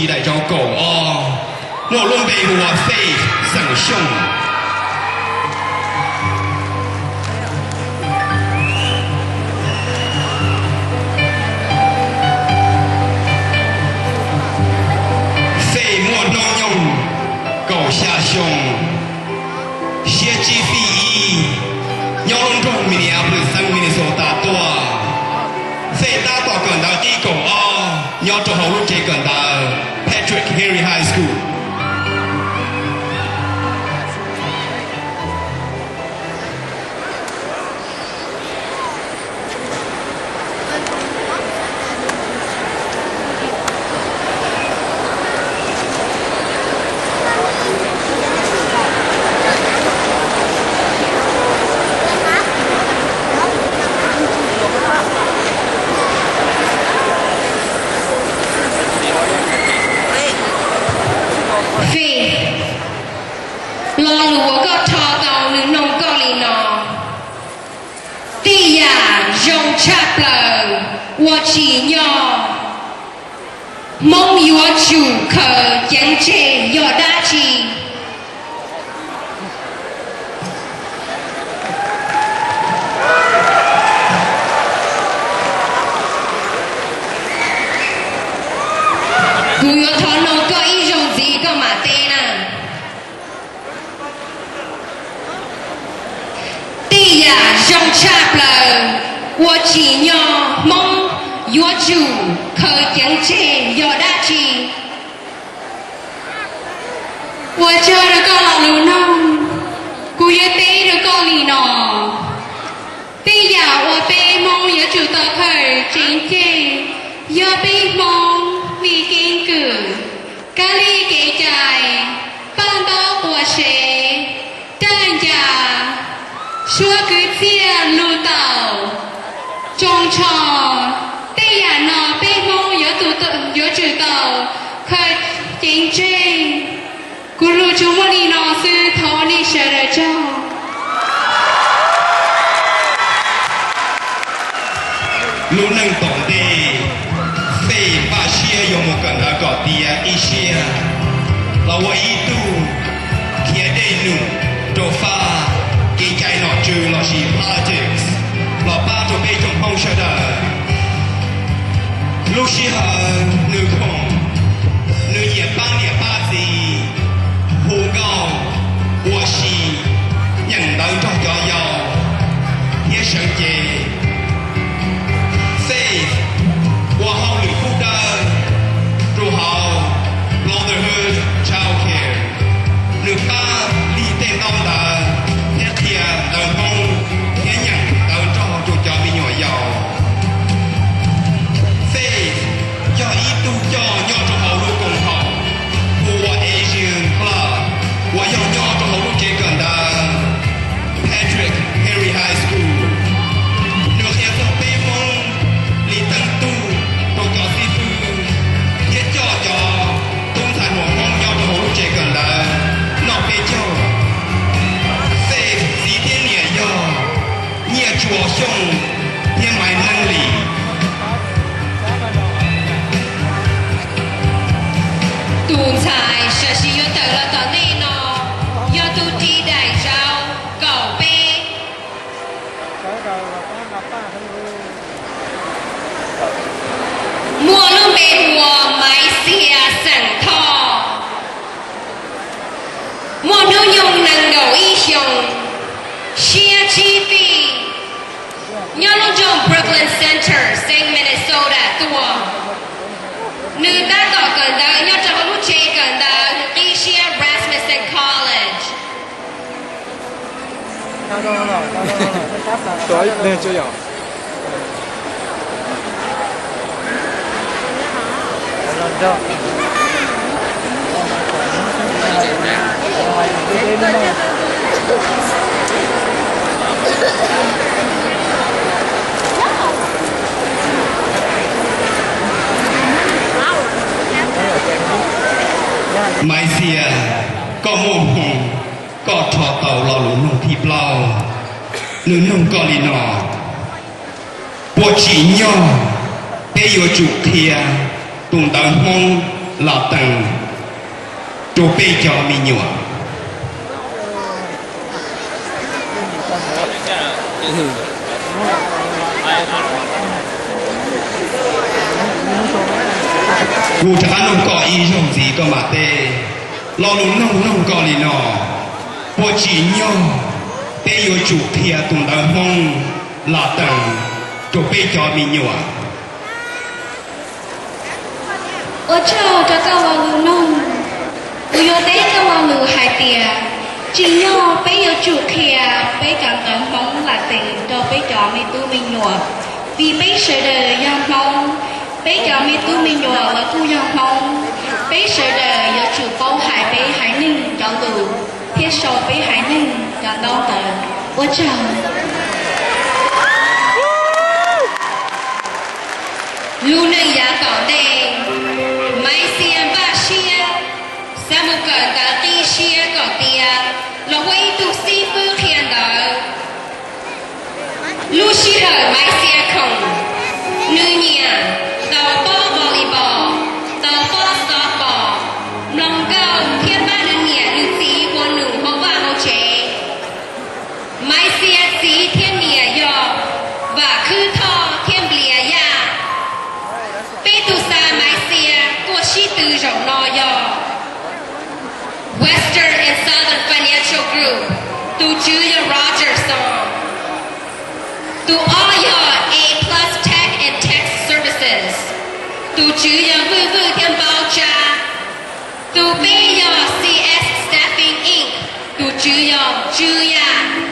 daim zauv kaum ob, muaj lub npe hu ua Faith xeem Xyooj. Faith muaj hnub nyoog kaum xya xyoo, siab tsib feet ib, nyob lub nroog Minneapolis, xeev Minnesota tuaj. Faith tab tom kawm ntawv qib kaum ob nyob rau hauv lub tsev kawm ntawv Patrick Henry High School. Faith, lo lus uas koj rho tau nws noog koj li no: Tej yam zoo tshaj plaws uas tsim nyog Hmoob yuav tsum khaws ceev tseg yog dab tsi? Kuv yuav thov noog koj ib zaug ntxiv koj mam teb na. Tej yam zoo tshaj plaws uas tsim nyog Hmoob yuav tsum khaws ceev tseg yog dab tsi? Ua tsaug rau koj lo lus noog. Kuv yuav teb rau koj li no: Tej yam uas peb Hmoob yuav tsum tau khaws ceev tseg yog peb Hmoob li keeb kwm, kab li kev cai, paj ntaub quav sev, raj ncas, suab kwv txhiaj lus taum, tsoos tsho. Tej yam no peb Hmoob yuav tsum tau khaws ceev tseg. Kuv lus tsuas muaj li no xwb, thov nej sawv daws tsaug. Lub neej tom ntej, Faith npaj siab yuav mus kawm ntawv kom tiav ib siab los ua ib tug khiav dej num rau fab, kev cai nom tswv lossis politics los pab rau peb tsoom Hmoob sawv daws. Lub sij hawm nws khoom, nws nyiam pab niam pab txiv, hu nkauj, ua si, nyeem ntawv nrog cov yau thiab sawv cev. Faith ua hauj lwm pub dawb rau hauv Brotherhood Child Care. Nws pab lig tej ntaub ntawv thiab qhia ntawv Hmoob thiab nyeem ntawv nrog rau cov me nyuam yaus. Faith yog ib tug coj nyob rau hauv lub koom haum hu ua Asian Club uas yog nyob rau hauv lub tsev kawm ntawv Patrick Henry High School. Nws qhia txog peb Hmoob li teej tug rau cov xib fwb thiab coj cov tub ntxhais hluas Hmoob nyob rau hauv lub tsev kawm ntawv noj peb caug. Faith txiv thiab niam yog Nyiaj Tsua Xyooj thiab Maiv Neeb Lis. Tus ntxhais sam sim yuav tawm los tom ntej no yog tus ris daim zauv kaum peb, muaj lub npe hu ua Maiv Xia xeem Thoj, muaj hnub nyoog nees nkaum ib xyoos, siab tsib fij, nyob lub nroog Brooklyn Center, xeev Minnesota tuaj. Nws tab tom kawm ntawv nyob rau hauv lub tsev kawm ntawv qib siab Rasmussen College. Maiv Xia, koj muaj hmoo, koj rho tau lo lus noog thib plaub. Nws noog koj li no: Puas tsim nyog peb yuav tsum qhia tus ntawv Hmoob Los tees rau peb cov me nyuam. Kuv rov qab noog koj ib zaug ntxiv koj mam teb. Lo lus noog noog koj li no: puas tsim nyog peb yuav tsum qhia tus ntawv Hmoob los tees rau peb cov me nyuam? Ua tsaug rau koj lo lus noog. Kuv yuav teb koj lo lus hais tias, tsim nyog peb yuav tsum qhia peb cov ntawv Hmoob los tees rau peb cov me tub me nyuam, vim peb sawv daws yog Hmoob, peb cov me tub me nyuam los kuj yog Hmoob. Peb sawv daws yuav tsum paub hais peb haiv neeg cov lus thiab sau peb haiv neeg cov ntaub ntawv. Ua tsaug. Lub neej yav tom ntej, Maiv Xia npaj siab xav mus kawm ntawv qib siab kom tiav los ua ib tug xib fwb qhia ntawv. Lub sij hawm Maiv Xia khoom, nws nyiam tau pob volleyball, tau pob softball, mloog nkauj thiab pab nws niam nws txiv ua num hauv vaj hauv tsev. Maiv Xia txiv thiab niam yog Vam Khwb Thoj thiab Nplias Yaj. Peb tug xa Maiv Xia tuaj sib tw zaum no yog Western and Southern Financial Group, tus tswv yog Roger Song. Tus ob yog A plus Tech and Tax Services, tus tswv yog Vwj Vwj thiab Npaub Tsab. Tus peb yog C S Staffing Inc, tus tswv yog Tswv Yaj.